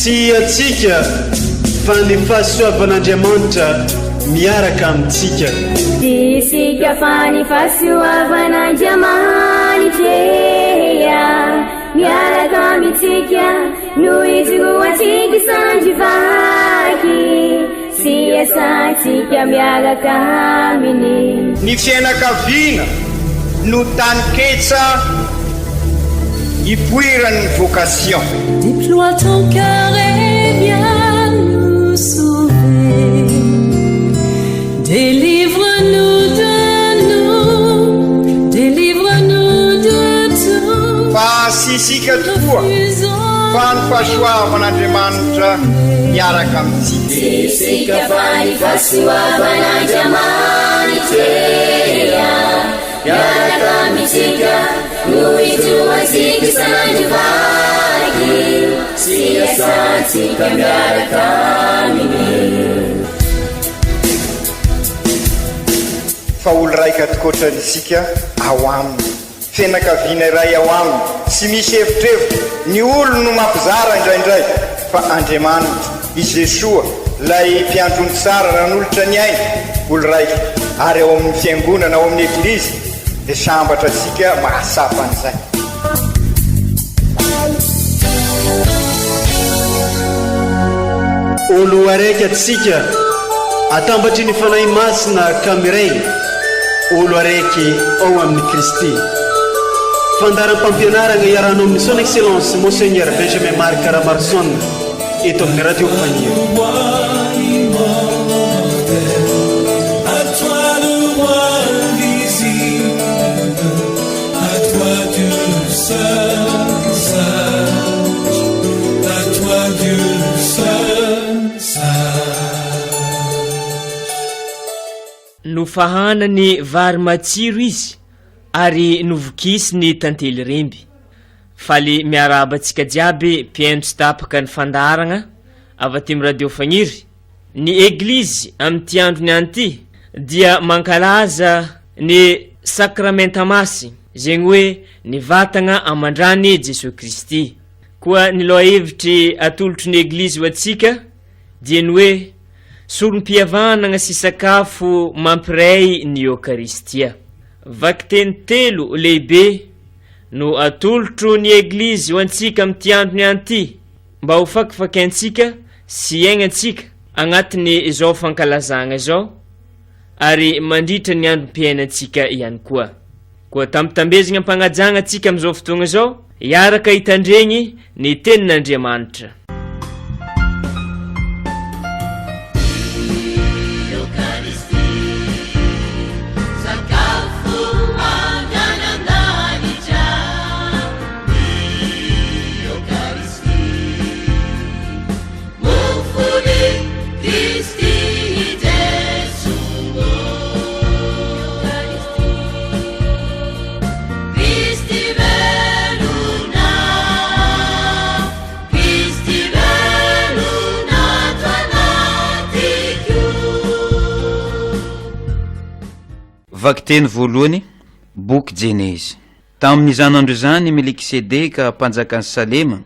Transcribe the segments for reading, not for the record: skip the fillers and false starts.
Tsy antsika fa ny fahasoavan'Andriamanitra miaraka amintsika. Tsy isika fa ny fahasoavan'Andriamanitra miaraka amintsika no ijoroantsika sandry vaky sy iasantsika miaraka aminy. Ny fiainakaviana no taninketsa ipoiran'ny vocation. Déploie ton cœur et viens nous sauver. Délivre-nous de nous, délivre-nous de tout. Fa tsy isika tokoa fa ny fahasoavan'Andriamanitra miaraka amintsika. Tsy isika fa ny fahasoavan'Andriamanitra miaraka amintsika no ijoroantsika isan'andro vaky sy iasantsika miaraka aminy. Fa olo raika tokoatra isika ao aminy. Fianakaviana iray ao aminy, tsy misy evitrevitra, ny olony no mampizara indraindray, fa Andriamanitra, i Jesoa, ilay Mpiandry omby tsara nanolotra ny ainy, olo raika, ary ao amin'ny Fiangonana, ao amin'ny Eglizy, dia sambatra antsika mahatsapa an'izay. Olo araiky atsika atambatry ny Fanahy Masina ka miray olo araiky ao amin'i Kristy. Fandaharam-pampianaragna iarahanao amin'ny Son Excellence Monseigneur Benjamin Marc Ramaroson eto amin'ny Radio Faniry. Nofahanany vary matsiro izy ary novokisiny tantely remby. Faly miarahaba antsika jiaby mpihaino tsy tapaka ny fandaharagna avy aty amin'ny Radio Fagniry. Ny Eglizy amin'ity andro niany ity dia mankalaza ny Sakramenta Masina, zegny hoe ny vatagna aman-dràn'i Jesoa Kristy. Koa ny lohahevitry atolotry ny Eglizy ho antsika dia ny hoe Sorom-pihavanagna sy sakafo mampiray ny Eokaristia. Vakiteny telo lehibe no atolotro ny Eglizy ho antsika amin'ity andro niany ity. Mba ho fakifakaintsika sy hiaignantsika agnatin'ny izao fankalazagna izao ary mandritra ny androm-piainantsika ihany koa. Koa tambitambezigna am-pagnajagna antsika amin'izao fotoagna izao hiaraka hitandregny ny Tenin'Andriamanitra. Vakiteny voalohany, Boky Jenezy. Tamin' izany andro izany i Melkisedeka, mpanjakan'i Salema,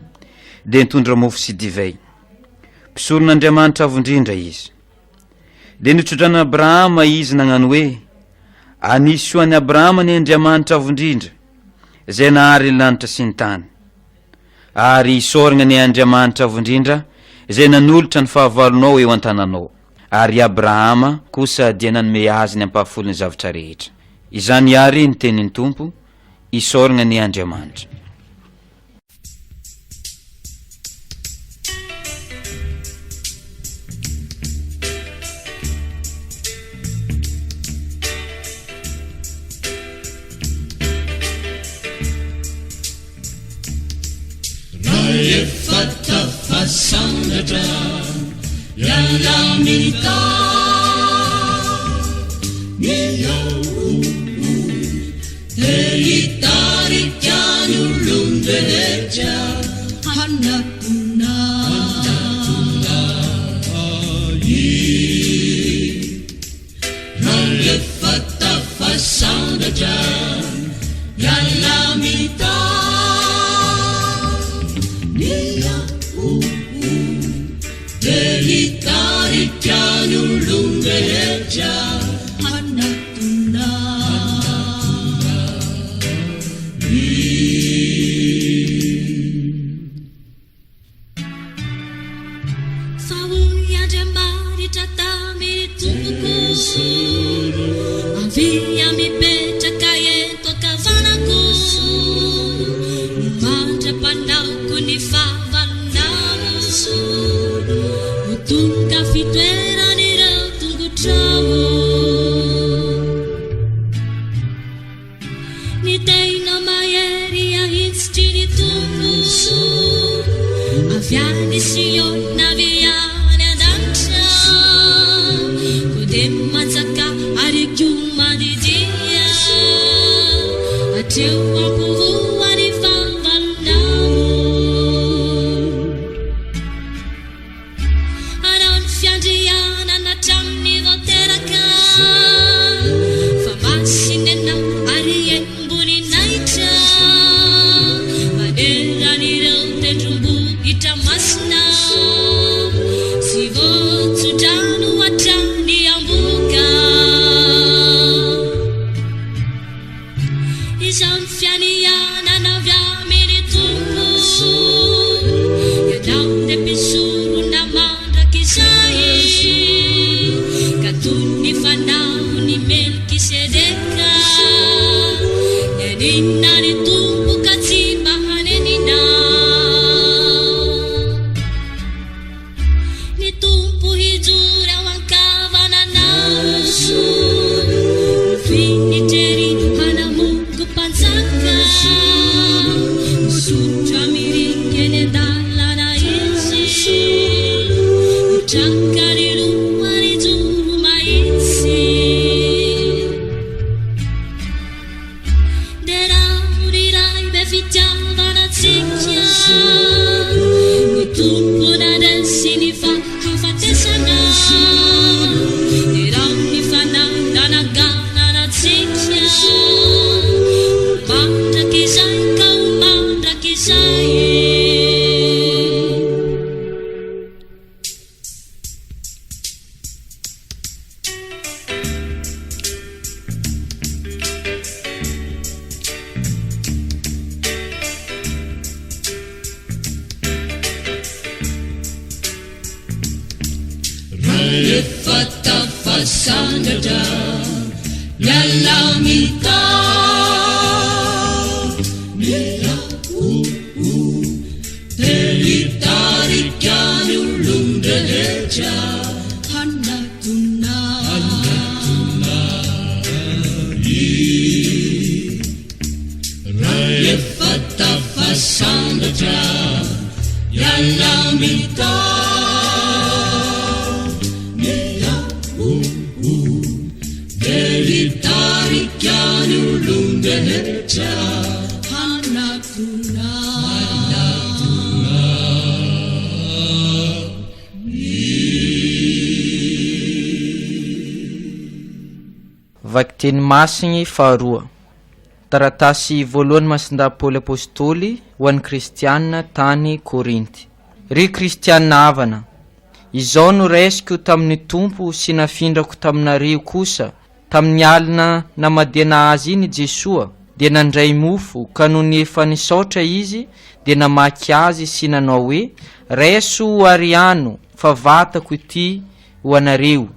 dia nitondra mofo sy divay. Mpisoron' Andriamanitra Avo Indrindra izy. Dia nitso-dranon'i Abrahama izy nagnano hoe, Anisy soa an'i Abrahama anie Andriamanitra Avo Indrindra, izay nahary ny lanitra sy ny tany. Ary isaoragna anie Andriamanitra Avo Indrindra, izay nanolotra ny fahavalonao eo an-tananao. Ary i Abrahama kosa dia nanome azy ny ampahafolon'ny zavatra rehetra. Izany àry ny tenin'ny Tompo, Isaoragna anie Andriamanitra. Rahefa tafasandratra hiala ny ao dia hitarika ny olon-drehetra hanatona ahy. Rahefa tafasandratra hiala ny aho. Dia mipetraka eto ankavanako Mandra-panaoko ny fahavalonao Ho tonga fitoeran'ireo tongotrao Ny tena mahery ahitsitry ny Tompo Avy any Siona, avy any an-danitra Koa dia manjakà ary koa mandidia Hatreo ampovoan'ny fahavalonao Hanao ny fiandrianana hatramin'ny vao teraka Fa masina ianao ary henim-boninahitra Maneran'ireo tendrombohitra masina Sy voatso-drano hatrany amboka Izao ny fianianana avy amin'ny Tompo, Ianao dia mpisorona mandrakizay, ka toy ny fanaon'i Melkisedeka, Nianiana ny Tompo ka tsy mba hanenina. Ny Tompo hijoro ao ankavananao, Nofinitrery hanamoko mpanjaka, Mizotra mirika eny an-dalana izy, Mitraka ny lohany hijoro mahitsy. Derao ny Ray be fitiavana antsika, Ny Tompo nandresy ny fahafatesana. Derao ny Fanahy nananganana antsika, Ho mandrakizay ka ho mandrakizay. Rehefa tafasandratra miala mita mila o o Te hitarika ny olon-drehetra hanatona hanatona Ahy. Rahefa tafasandratra hiala mita Te hitarika ny olon-drehetra hanatona hanatona Vakiteny Masigny faharoa. Taratasy voalohany Masindahy Paoly Apostoly ho an'ny Kristiana tany Korinty. Ry Kristiana havana, Izao no raisiko tamin'ny Tompo sy nafindrako taminareo kosa, tamin'ny alina namadihana Azy iny Jesoa, dia nandray mofo, ka nony efa nisaotra Izy, dia namaky azy sy nanao hoe, Raiso ary hano, fa vatako ity ho anareo,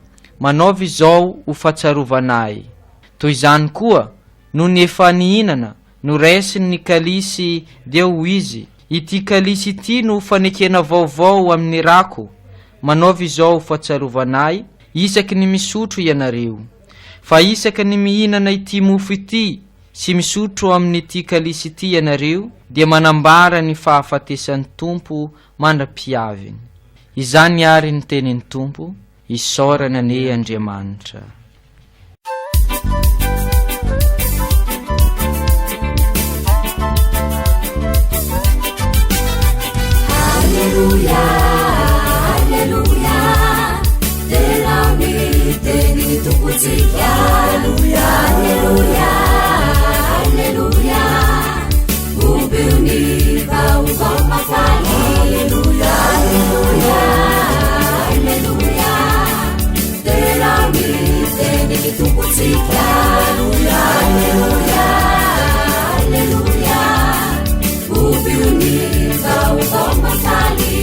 manaova izao ho fahatsiarovana Ahy. Toy izany koa, nony efa nihinana, Noraisiny ny kalisy dia hoy izy, Ity kalisy ity no fanekena vaovao amin'ny rako, manaova izao ho fahatsiarovana ahy isaky ny misotro ianareo. Fa isaka ny mihinana ity mofo ity sy misotro amin'ity kalisy ity ianareo dia manambara ny fahafatesan'ny Tompo mandra-piaviny. Izany àry ny tenin'ny Tompo, isaorana anie Andriamanitra. Alleluia, Alleluia, derao ny tenin'ny Tompontsika. Alleluia, Alleluia, Alleluia, ombio ny vaovao mahafaly. Alleluia, Alleluia, Alleluia. Derao ny tenin'ny Tompontsika. Alleluia, Alleluia, Alleluia. Ombio ny vaovao mahafaly.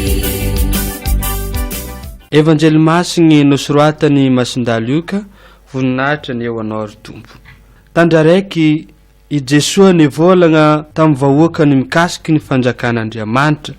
Evanjely Masigny nosoratan'i Masindahy Lioka, Voninahitra anie ho Anao ry Tompo. Tandraraiky i Jesoa nivôlagna tamin'ny vahoakany mikasiky ny fanjakan'Andriamanitra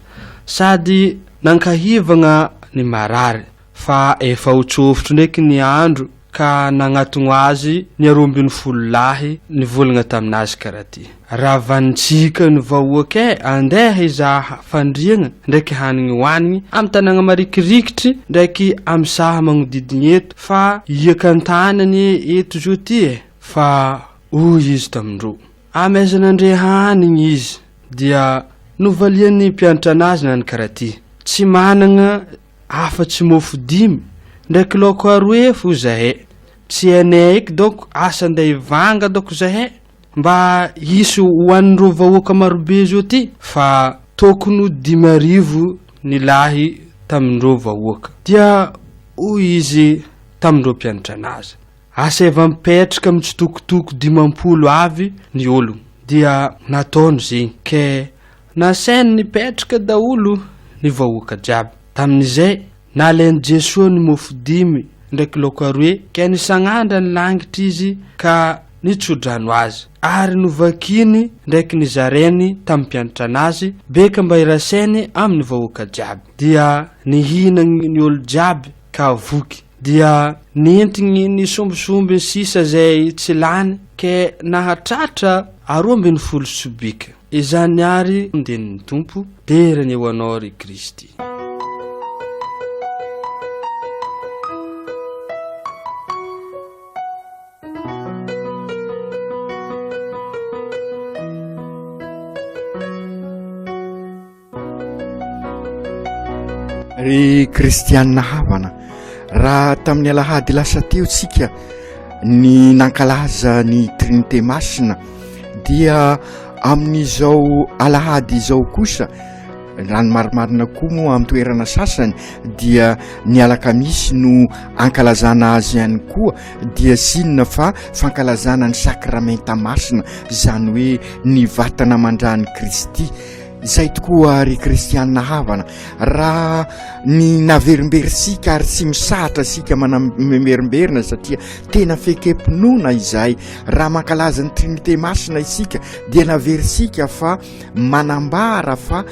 sady nankahivagna ny marary. Fa efa ho tsofotro ndraiky ny andro ka nagnatogno azy ny 12 lahy nivolagna taminazy karaha ty, Ravanintsika ny vahoaka e, andeha hizaha fandriagna ndraiky hanigny hoanigny amy tanàgna marikirikitry ndraiky amy saha magnodidigny eto, fa hiaka an-tany anie eto zo ty e! Fa hoy izy tamindreo, Amaizan'Andre hanigny izy. Dia novalian'ny mpianatra anazy nany karaha ty, Tsy managna Afa-tsy mofo dimy ndraiky laoko aroe fo zahay, tsy hainay eky dônko asa andeha hivanga dônko zahay mba hisy hohanin'ireo vahoaka marobe zao ty fa tokony ho 5000 ny lahy tamin'ireo vahoaka. Dia hoy izy tamin'ireo mpianatra anazy, Asaiva mipetraka mitsitokotoko 50 avy ny ologno. Dia nataony zegny, ke Nasainy nipetraka daholo ny vahoaka jiaby. Tamin'izay, nalain'i Jesoa ny mofo dimy ndraiky laoka aroe, ka nisagnandra ny langitra izy ka nitso-drano azy, ary novakiny ndraiky nizarainy tamin'ny mpianatra anazy, beka mba hirasainy amin'ny vahoaka jiaby. Dia nihinagny ny olo jiaby ka voky. Dia nentigny ny sombisombiny sisa izay tsy lany, ke nahatratra 12 sobika. Izany àry ny tenin'ny Tompo, dera anie ho Anao ry Kristy. Ry kristianina havana, raha tamin'ny alahady lasa teo tsika ny nankalaza ny Trinite Masina dia amin'izao alahady izao kosa raha ny marimarina koa moa amin'ny toerana sasany dia ny alakamisy no ankalazana azy ihany koa dia sinona fa fankalazana ny sakramenta masina izany hoe ny vatana aman-dran'i Kristy Izay tokoa ry kristianina havana, raha ny naverimberisika ary tsy misahatra isika manam-merimberina satria tena fekem-pinoana izay, raha mankalaza ny Trinite Masina isika dia naverisika fa manambara fa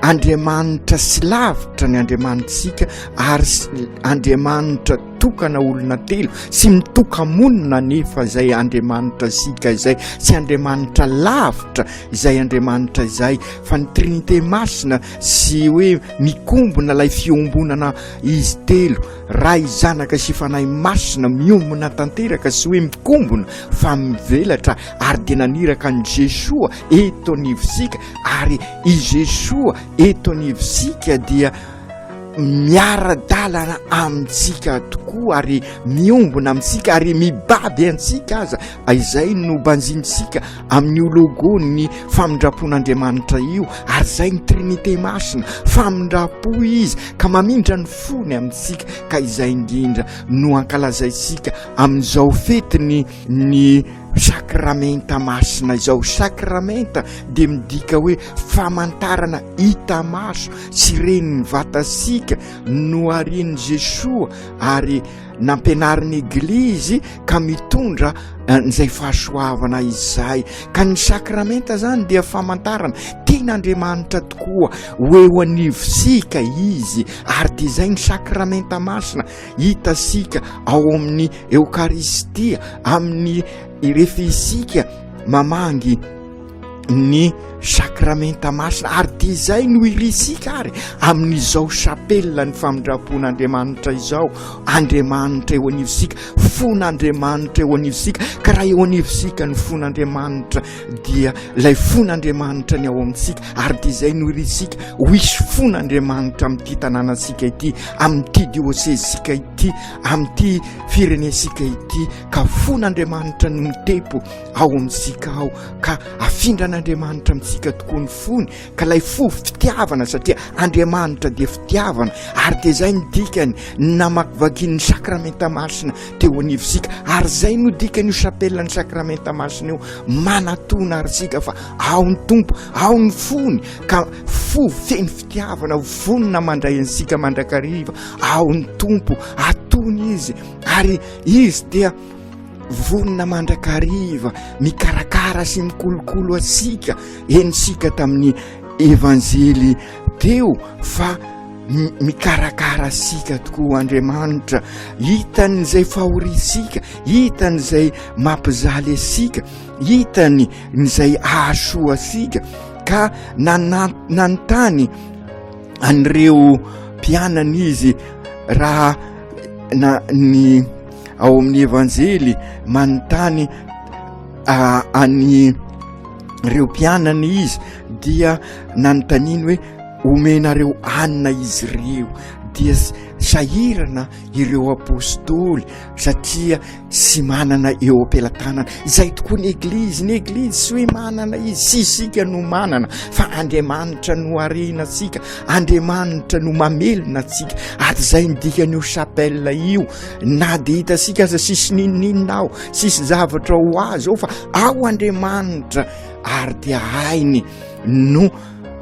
Andriamanitra sy lavitra ny Andriamanitsika ary Andriamanitra tokana olona telo sy mitoka-monina anefa izay Andriamanitra isika izay, tsy Andriamanitra lavitra izay Andriamanitra izay fa ny Trinite Masina sy hoe mikombona ilay fiombonana izy telo, Ray, Zanaka sy Fanahy Masina miombona tanteraka sy hoe mikombona fa mivelatra ary dia naniraka an'i Jesoa eto anivontsika ary i Jesoa eto anivontsika dia miara-dalana amintsika tokoa ary miombona amintsika ary mibaby antsika aza izay no banjinintsika amin'io logo ny famindram-pon'Andriamanitra io ary izay ny Trinite Masina famindram-po izy ka mamindra ny fony amintsika ka izay indrindra no ankalazaintsika amin'izao fetiny ny sakramenta masina izao. Sakramenta dia midika hoe famantarana hita maso sy ren'ny vatantsika noharian'i Jesoa ary nampianarin'ny Eglizy ka mitondra an'izay fahasoavana izay. Ka ny sakramenta zany dia famantarana tena Andriamanitra tokoa ho eo anivontsika izy ary dia izay ny sakramenta masina hitantsika ao amin'ny Eokaristia amin'ny rehefa isika mamangy ny sakramenta masina ary dia izay no irisika ary amin'izao chapelle ny famindram-pon'Andriamanitra izao Andriamanitra eo anivontsika fon'Andriamanitra eo anivontsika ka raha eo anivontsika ny fon'Andriamanitra dia ilay fon'Andriamanitra ny ao amintsika ary dia izay no irisika ho hisy fon'Andriamanitra amin'ity tanànantsika ity amin'ity diosezintsika ity amin'ity firenentsika ity ka fon'Andriamanitra no mitepo ao amintsika ao ka afindran'Andriamanitra amintsika tokoa ny fony ka ilay fo fitiavana satria Andriamanitra dia fitiavana ary dia izay ny dikany namakivakian'ny sakramenta masina teo anivontsika ary izay no dikan'io chapelle ny sakramenta masina io manatona ary tsika fa ao ny Tompo ao ny fony ka fo feno fitiavana vonona mandray antsika mandrakariva ao ny Tompo atony izy ary izy dia. vonona mandrakariva mikarakara sy mikolokolo antsika. Henontsika tamin'ny Evanjely teo fa mikarakara antsika tokoa Andriamanitra. Hitany izay fahoriantsika, hitany izay mampijaly antsika, hitany izay hahasoa antsika ka nanontany an'ireo mpianany izy raha na ny ao amin'ny Evanjely manontany any ireo mpianany izy dia nanontaniany hoe omenareo hanina izy ireo dia sahirana ireo apostoly satria sy manana eo am-pelatanana. Izay tokoa ny eglizy, ny eglizy tsy hoe manana izy, tsy isika no manana fa Andriamanitra no arena antsika, Andriamanitra no mamelona antsika. Ary izay ny dikan'io chapelle io, na dia hitantsika aza tsisy n'inon'inona ao, tsisy zavatra ho azy ao fa ao Andriamanitra ary dia hainy no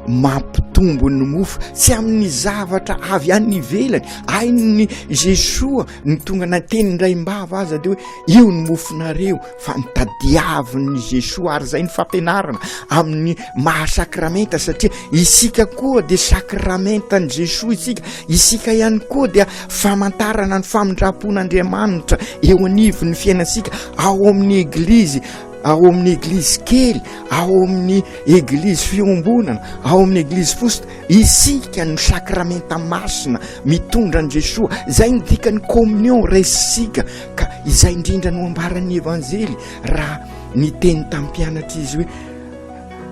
mampitombo ny mofo tsy amin'ny zavatra avy any ivelany hain'ny Jesoa ny tonga nateny indraim-bava aza dia hoe io ny mofonareo fa ny tadiavin'ny Jesoa ary izay ny fampianarana amin'ny maha sakramenta satria isika koa dia sakramentan'i Jesoa isika, isika ihany koa dia famantarana ny famindram-pon'Andriamanitra eo anivon'ny fiainantsika ao amin'ny eglizy ao amin'ny eglizy kely, ao amin'ny eglizy fiombonana, ao amin'ny eglizy fositra, isika no sakramenta masina mitondra an'i Jesoa. Izay ny dikan'ny communion raisintsika, ka izay indrindra no ambaran'ny Evanjely raha niteny tamin'ny mpianatra izy hoe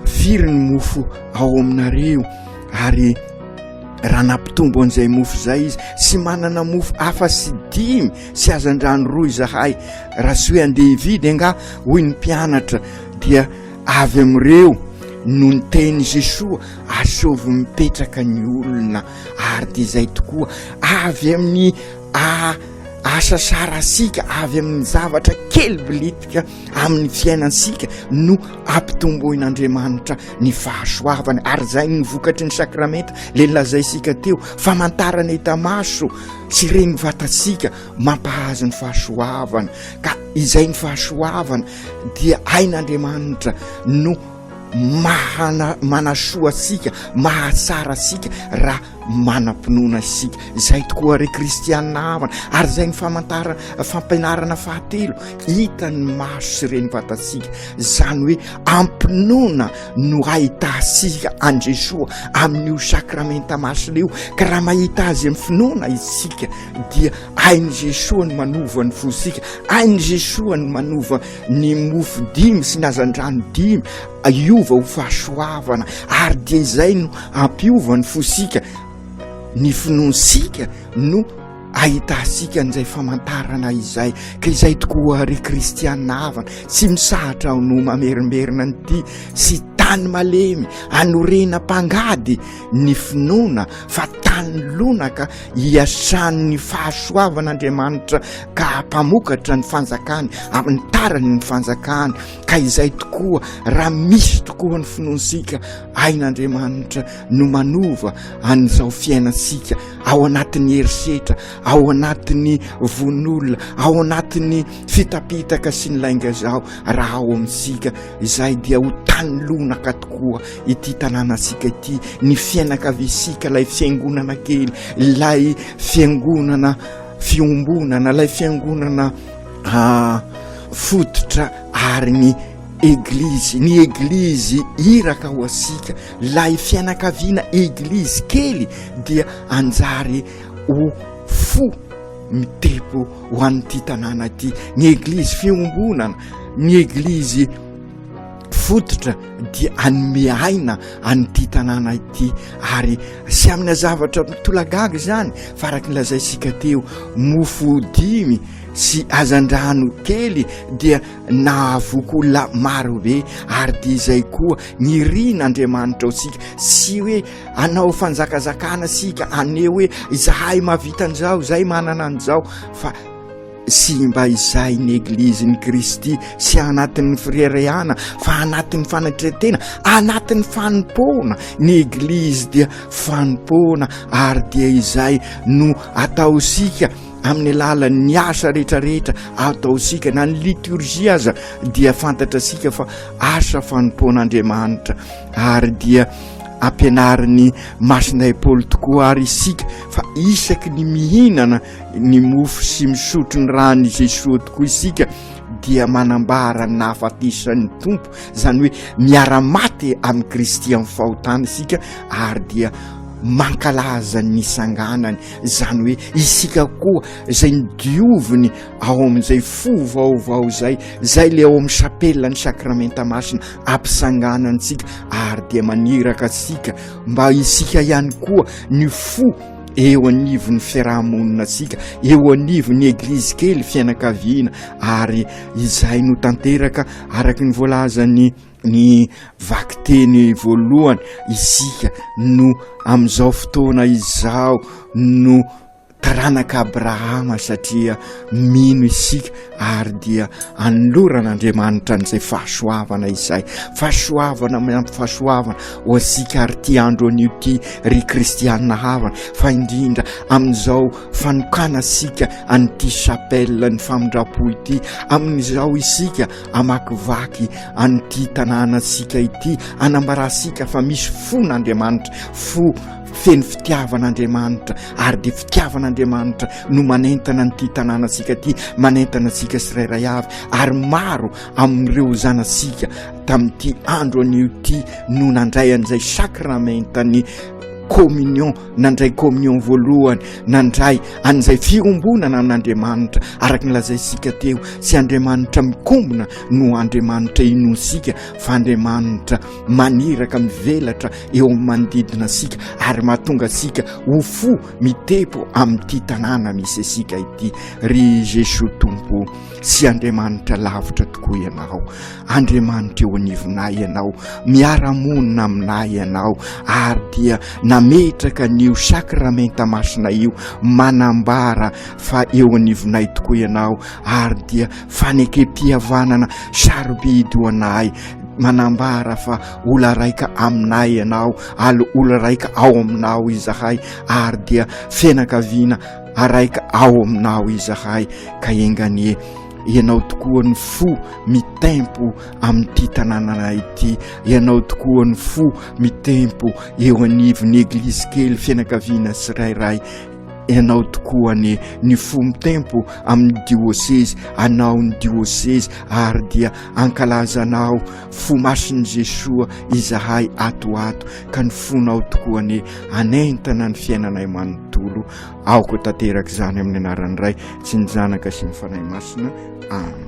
firy ny mofo ao aminareo, ary raha nampitombo an'izay mofo izay izy, tsy manana mofo afa-tsy dimy sy hazandrano roa izahay, raha tsy hoe andeha hividy angaha, hoy ny mpianatra, dia avy amin'ireo no niteny Jesoa, asovy mipetraka ny olona, ary dia izay tokoa, avy amin'ny asa sarasika, avy amin'ny zavatra kely bilitika amin'ny fiainantsika no ampitomboin'Andriamanitra ny fahasoavany, ary izay ny vokatry ny sakramenta le lazaisika teo, famantarana hita maso sy reny vatantsika mampahazo ny fahasoavana, ka izay ny fahasoavana dia hain'Andriamanitra no mahana manasoa antsika, mahatsara antsika raha manam-pinoana isika. Izay tokoa ry kristianina havana, ary izay ny famantara fampianarana fahatelo hitan'ny maso sy reny vatantsika, izany hoe ampinoana no ahitantsika an'i Jesoa amin'io sakramenta masina io, ka raha mahita azy amin'ny finoana isika dia hain'i Jesoa ny manova ny fontsika, hain'i Jesoa ny manova ny mofo dimy sy ny hazandrano dimy hiova ho fahasoavana, ary dia izay no hampiova ny fosika, ny finoantsika no ahitantsika an'izay famantarana izay. Ka izay tokoa ry kristianina havana, tsy misahatra aho no mamerimberina an'ity, sy tany malemy anorenam-pangady ny finoana fa tany lonaka iasan'ny fahasoavan'Andriamanitra ka hampamokatra ny fanjakany amin'ny tarany ny fanjakany. Ka izay tokoa, raha misy tokoa ny finoantsika, hain'Andriamanitra no manova an'izao fiainantsika ao anatin'ny herisetra, ao anatin'ny vono'olona, ao anatin'ny fitapitaka sy ny lainga izao. Raha ao amintsika izay dia ho tany lonaka tokoa ity tanànantsika ity, ny fiainakaviantsika, ilay fiangonana kely, ilay fiangonana fiombonana, ilay fiangonana fototra ary ny eglizy, ny eglizy iraka ho antsika, ilay fianakaviana eglizy kely dia anjary ho fo mitepo ho an'ity tanàna ity, ny eglizy fiombonana, ny eglizy fototra dia hanome aina an'ity tanàna ity. Ary sy amina zavatra mitolagaga izany fa araka ny lazaintsika teo, mofo dimy sy hazandrano kely dia nahavoky olona maro be. Ary dia izay koa ny irin'Andriamanitra ho antsika, tsy hoe hanao fanjakazakana isika, haneho hoe izahay mahavita an'izao, izahay manana an'izao, fa sy mba izay ny Eglizin'i Kristy sy anatin'ny fireharehana fa anatin'ny fanatretena, anatin'ny fanompoana. Ny Eglizy dia fanompoana ary dia izay no ataosika. amin'ny alalan'ny asa rehetrarehetra ataontsika, na ny liturgie aza dia fantatra antsika fa asa fanompoan'Andriamanitra, ary dia ampianarin'ny Masindahy Paoly tokoa ary isika fa isaky ny mihinana ny mofo sy misotro ny ran'i Jesoa tokoa isika dia manambara ny nahafatesan'ny Tompo, izany hoe miara-maty amin'i Kristy amin'ny fahotana isika ary dia mankalaza ny nisanganany, izany hoe isika koa izay nodioviny ao amin'izay fo vaovao izay, izay le ao amin'ny chapelle ny sakramenta masina ampisanganantsika ary dia maniraka antsika mba isika ihany koa ny fo eo anivon'ny fiarahamonina antsika, eo anivon'ny eglizy kely fianakaviana, ary izay no tanteraka araka ny voalazan'ny ny vakiteny voalohany, isika no amin'izao fotoana izao no taranaka Abrahama satria mino isika ary dia anoloran'Andriamanitra an'izay fahasoavana izay, fahasoavana miampy fahasoavana ho antsika ary ity andro anio ity ry kristianina havana, fa indrindra amin'izao fanokanantsika an'ity chapelle ny famindram-po ity, amin'izao isika hamakivaky an'ity tanànantsika ity, hanambarantsika fa misy fon'Andriamanitra, fo feno fitiavan'Andriamanitra, ary dia fitiavan'Andriamanitra no manentana an'ity tanànantsika ity, manentana antsika tsirairay avy, ary maro amin'ireo zanatsika tamin'ity andro anio ity no nandray an'izay sakramentan'ny communion, nandray communion voalohany, nandray an'izay fiombonana amin'Andriamanitra, araka ny lazaintsika teo, tsy Andriamanitra mikombona no Andriamanitra inoantsika, fa Andriamanitra maniraka mivelatra eo amin'ny manodidina antsika ary mahatonga antsika ho fo mitepo amin'ity tanàna misy antsika ity. Ry Jesoa Tompo, tsy Andriamanitra lavitra tokoa Ianao, Andriamanitra eo anivonay Ianao, miara-monina aminay Ianao, ary dia nametraka an'io sakramenta masina io manambara fa eo anivonay tokoa Ianao, ary dia fanekem-pihavanana sarobidy ho anay, manambara fa ola raika aminay Ianao, ary ola raika ao aminao izahay, ary dia fianakaviana araika ao aminao izahay, ka enga anie Ianao tokoa ny fo mitempo amin'ity tanànanay ity, Ianao tokoa ny fo mitempo eo anivon'ny eglizy kely fianakaviana tsirairay, Ianao tokoa anie ny fo mitempo amin'ny diosezy, anao ny diosezy, ary dia ankalazanao fo masin'i Jesoa izahay ato ho ato, ka ny fonao tokoa anie hanentana ny fiainanay manontolo. Aoka ho tanteraka izany amin'ny anaran'ny Ray sy ny Zanaka sy ny Fanahy Masina. Amen.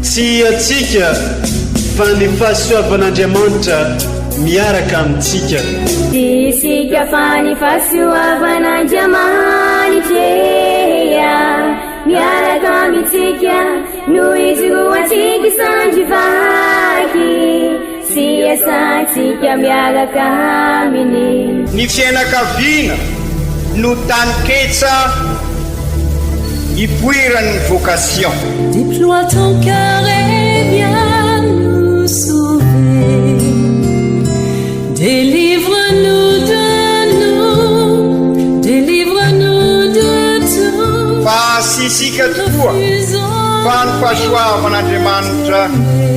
Tsy antsika fa ny fahasoavan'Andriamanitra miaraka amintsika. Tsy isika fa ny fahasoavan'Andriamanitra miaraka amintsika no ijoroantsika sandry vaky sy iasantsika miaraka aminy. Ny fiainakaviana no taninketsa ipoiran'ny vocation. Déploie ton cœur et viens nous sauver. Délivre-nous de nous, délivre-nous de tout. Fa tsy isika tokoa, fa ny fahasoavan'Andriamanitra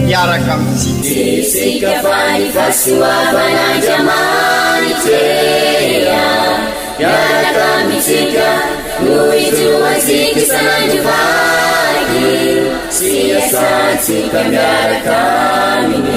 miaraka amintsika. Tsy isika fa ny fahasoavan'Andriamanitra miaraka amintsika no ijoroantsika isan'andro vaky sy iasantsika miaraka aminy.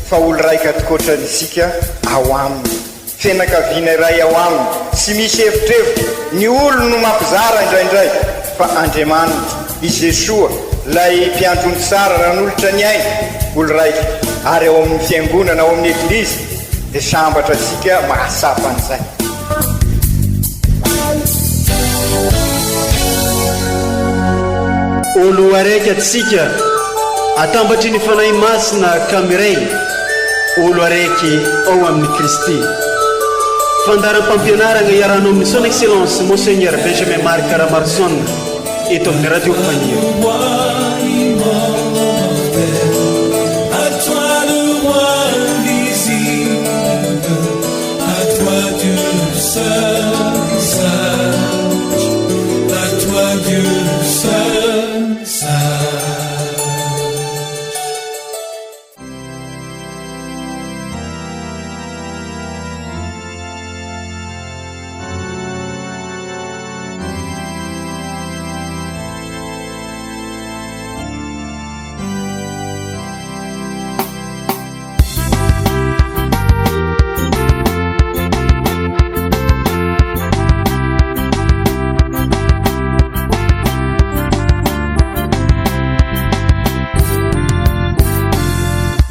Fa olo raika tokoatra isika ao aminy, fianakaviana iray ao aminy, tsy misy evitrevitra, ny olo no mampizara indraindray, fa Andriamanitra, i Jesoa, lay mpiandry ondry tsara nanolotra ny ainy, olo raika, ary ao amin'ny fiangonana, ao amin'ny eglizy, dia sambatra isika mahatsapa an'izay. Olo araiky atsika atambatry ny Fanahy Masina ka miray olo araiky ao amin'i Kristy. Fandaharam-pampianaragna iarahanao amin'ny Son Excellence Monseigneur Benjamin Marc Ramaroson eto amin'ny Radio Fagniry. Dieu seul sage, à toi Dieu seul sage.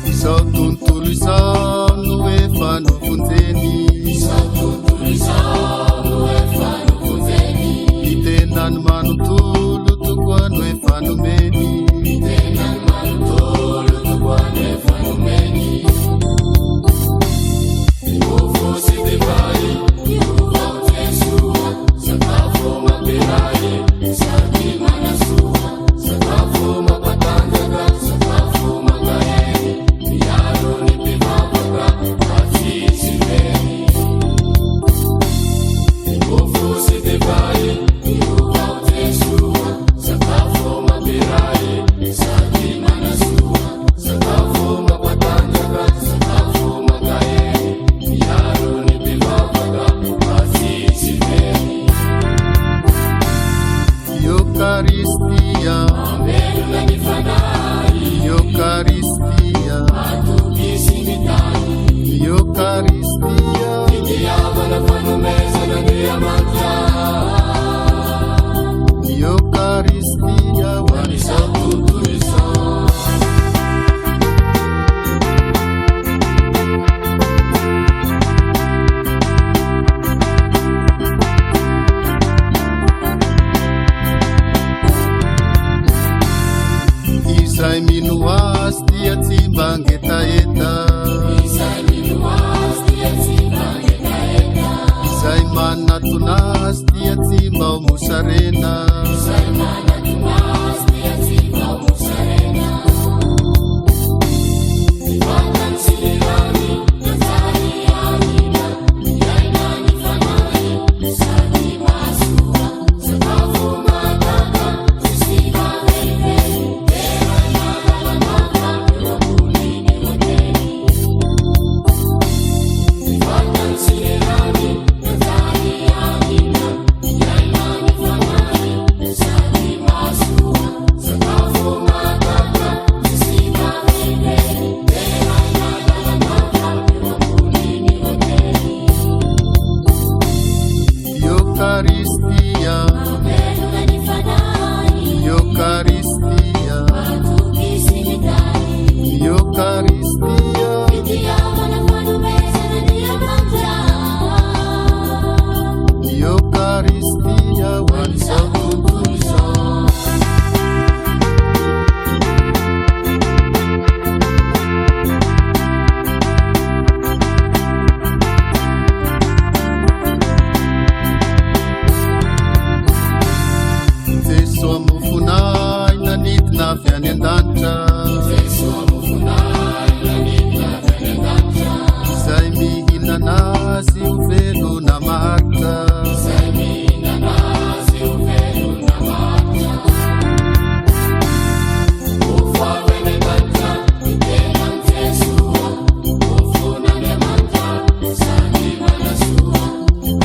Izao tontolo izao no efa novonjeny. Izao tontolo izao no efa novonjeny. Ny tenany manontolo tokoa no efa nomeny. Ny tenany manontolo tokoa no efa nomeny. Ny mofo sy divay niova ho Jesoa, sakafo mampiray sady manasoa, sakafo mampatanjaka, sakafo mankahery, miaro ny mpivavaka mba tsy hisy very. Ny mofo sy divay niova ho Jesoa, sakafo mampiray sady manasoa, sakafo mampatanjaka, sakafo mankahery, miaro ny mpivavaka mba tsy hisy very. Eokaristia, Mamelona ny fanahy, Eokaristia, matoky sy mitahy. Eokaristia, Fitiavana fanomezan'Andriamanitra. Eokaristia, ho an'izao tontolo izao. Izay mino azy dia tsy mba hangetaheta. Izay mino azy dia tsy mba hangetaheta. Izay manatona azy dia tsy mba ho mosarena. Izay manatona azy dia tsy mba ho mosarena. Ny vatany sy ny rany nanjary hanina, miaina ny fanahy sady mahasoa. Sakafo mahagaga tsisy mahavelively, deraina lalandava eo ambonin'ny ôtely. Ny vatany sy ny rany nanjary hanina, miaina ny fanahy sady mahasoa. Sakafo mahagaga tsisy mahavelively, deraina lalandava eo ambonin'ny ôtely. Eokaristia, Mamelona ny fanahy, Eokaristia, matoky sy mitahy. Eokaristia, Fitiavana fanomezan'Andriamanitra. Eokaristia, ho an'izao tontolo izao. Jesoa mofonay nanidina avy any an-danitra. Jesoa mofonay nanidina avy any an-danitra. Izay mihinana azy ho velona maharitra. Izay mihinana azy ho velona maharitra. Mofo avy any an-danitra, ny tenan'i Jesoa. Mofon'Andriamanitra, sady manasoa.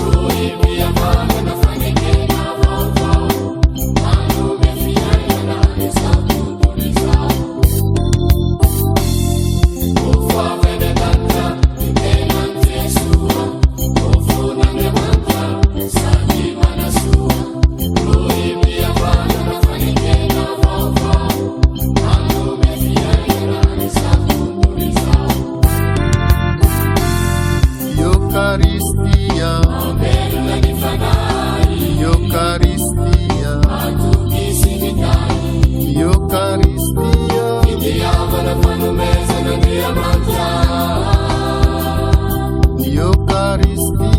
Rohim-pihavanana fanekena vaovao. Manome fiainana izao tontolo izao. Mofo avy any an-danitra, ny tenan'i Jesoa. Mofon'Andriamanitra, sady manasoa. Rohim-pihavanana fanekena vaovao. Manome fiainana izao tontolo izao. Eokaristia, Mamelona ny fanahy, Eokaristia, matoky sy mitahy. Eokaristia, Fitiavana fanomezan'Andriamanitra. Eokaristia.